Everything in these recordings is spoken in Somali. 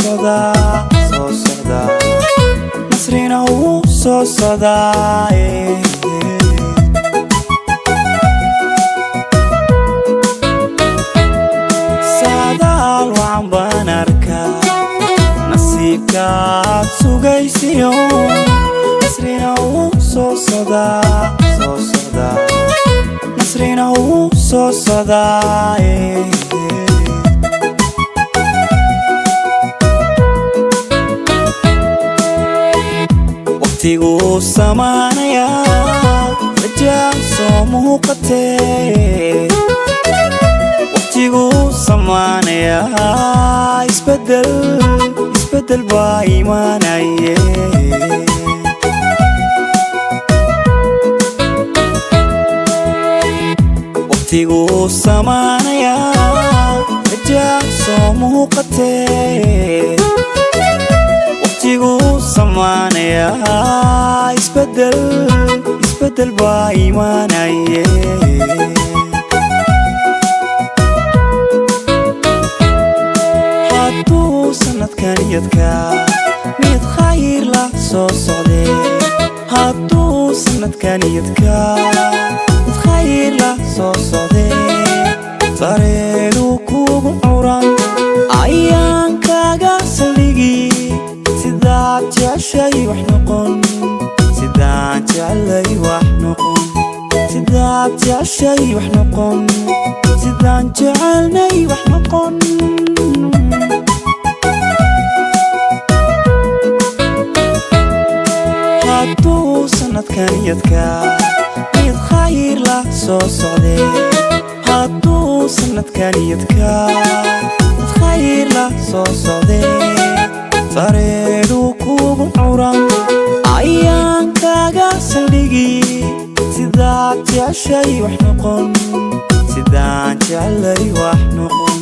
socdaa, soo socdaa, nasrina wuu soo socdaa. Saadaal wacan baan arkaa, nasiibkaad sugaysiyo, nasrina wuu soo socdaa, soo socdaa, nasrina wuu soo socdaa. Waqtiguu samaanayaa, rajaa soo muuqatee. Waqtiguu samaanayaa, isbedel, isbedel baa imaanaye. Waqtiguu samaanayaa, rajaa soo muuqatee. Waqtiguu samaanayaa, isbedel, isbedel baa imaanaye. Hadduu sanadkan yadkaa mid khayr la soo socdee, hadduu sanadkan yadkaa mid khayr la soo socdee, sareedu kugu curan ayaan kaaga saldhigi. Sidaad jeceshay wax noqon, sidaan jeclay wax noqon, sidaad jeceshay wax noqon, sidaan jecelnay wax noqon. Hadduu sanadkan yadkaa mid khayr la soo socdee, hadduu sanadkan yadkaa mid khayr la soo socdee, sareedu kugu curan ayaan kaaga saldhigi. Sidaad jeceshay wax noqon, sidaan jeclay wax noqon,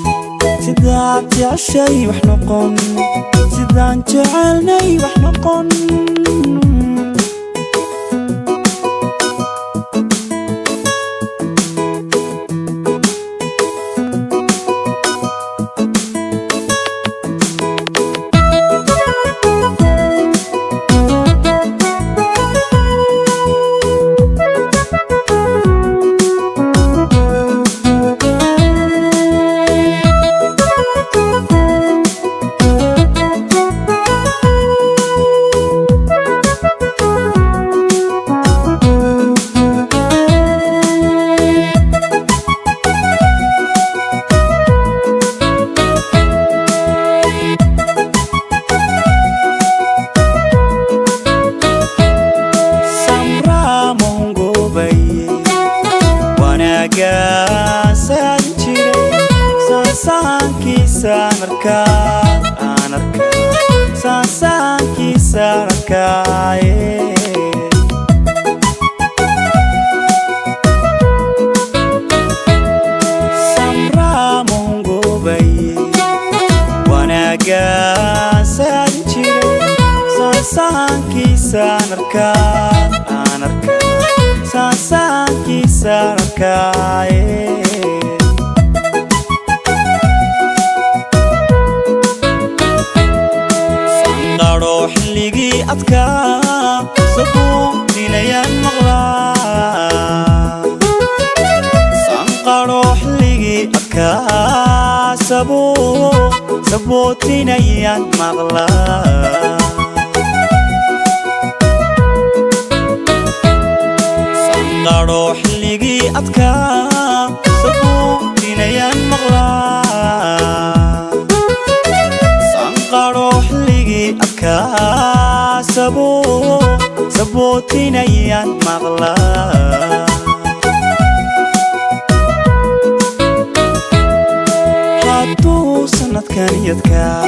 sidaad jeceshay wax noqon, sidaan jecelnay wax noqon. Wanaagaasaan jiray, saansaankiisaan arkaa, aan arkaa, saansaankiisaan arkaaye. Samraa mahungobaye, wanaagaasaan jiray, saansaankiisaan arkaa, aan arkaa, saansaankiisaan arkaaye. Sanqadho xilligii adkaa sabuutinayaan maqlaa, sanqadho xilligii adkaa sabootinayaan maqlaa. Sanqadho xilligii adkaa sabuutinayaan maqlaa, sanqadho xilligii adkaa sabootinayaan maqlaa. Hadduu sanadkan yadkaa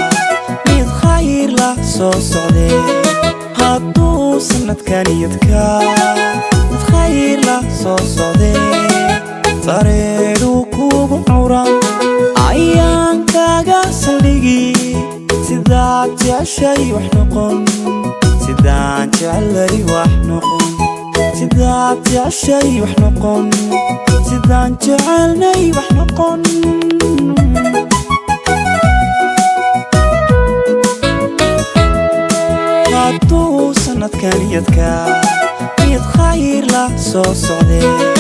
mid khayr la soo socdee, hadduu sanadkan yadkaa mid khayr la soo socdee, sareedu kugu curan ayaan kaaga saldhigi. Sidaad jeceshay wax noqon, sidaan jeclay wax noqon, sidaad jeceshay wax noqon, sidaan jecelnay wax noqon. Sanadkaniyadka mid khayr la soo socdee.